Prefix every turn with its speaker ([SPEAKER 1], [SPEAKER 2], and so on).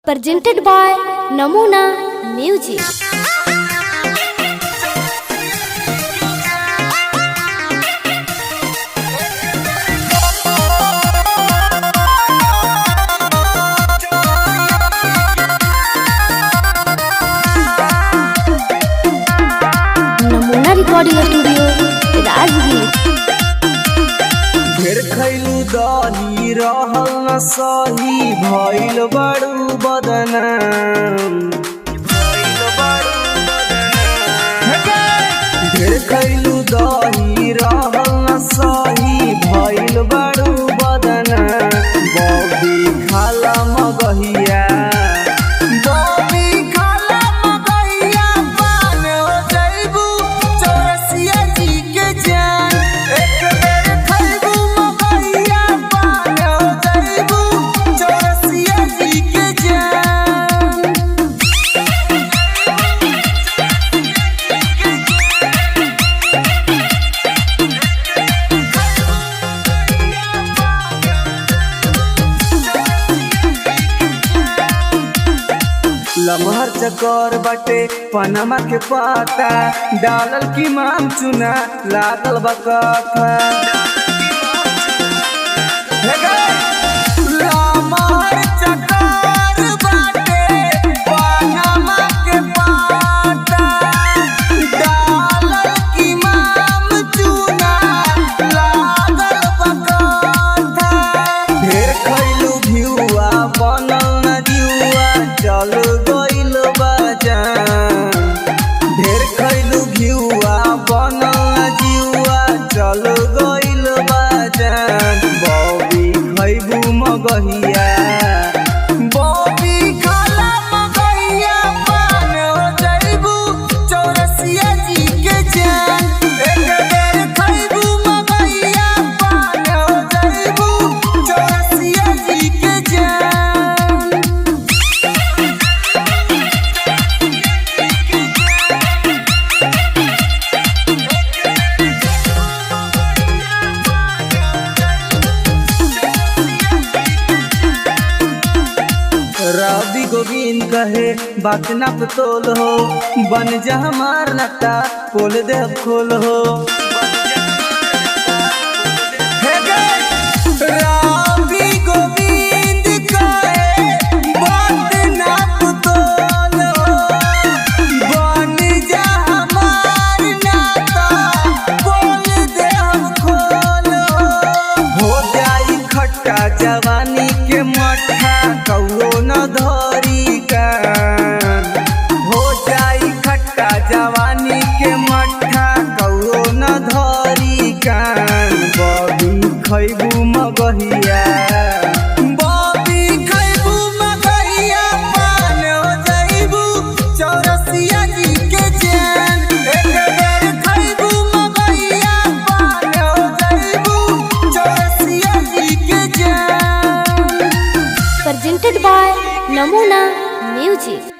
[SPEAKER 1] Presented by Namuna Music. Namuna Recording Studio, Rajgir.
[SPEAKER 2] ढेर खैलू दही रहल न सही भइल बड़ू बदनाम। ढेर खैलू दही रहल न सही भइल बड़ू बदनाम। बॉबी खाला मगहिया, बॉबी खाला मगहिया, पान हो जइबू चौरसिया जी के जान। एक बेर खइबू मगहिया, पान हो जइबू चौरसिया जी के जान। लमहर चकर बाटे पनमा के पाता, डालल की माम चुना लागल बा कथा। हे गे! लमहर चकर बाटे पनमा के पाता, डालल की माम चुना लागल बा कथा। ढेर खैलू घिउआ बनल न जिउआ चल गइल बजान। ढेर खैलू घिउआ बनल न जिउआ चल गइल बजान। बॉबी खैबू मगहिया, बॉबी खाला मगहिया, पान हो जइबू चौरसिया जी के जान। एक बेर खैबू मगहिया, पान हो जइबू चौरसिया जी के जान। रवि गोविंद कहे बात नप तोल हो, बन जा हमार नक्ता पोल दे खोल हो। हे गे! रवि गोविंद कहे बात नप तोल हो, बन जा हमार नाता पोल दे हम खोल हो। हो जाई खट्टा जवानी के मट्ठा कौओ न धरी कान। हो जाई खट्टा जवानी के मट्ठा कौओ न धरी कान। बॉबी खैबू मगहिया, बॉबी खैबू मगहिया, पान हो जइबू चौरसिया जी के जान। एक बेर खैबू मगहिया, पान हो जइबू चौरसिया जी के जान।
[SPEAKER 1] Presented by Namuna Music.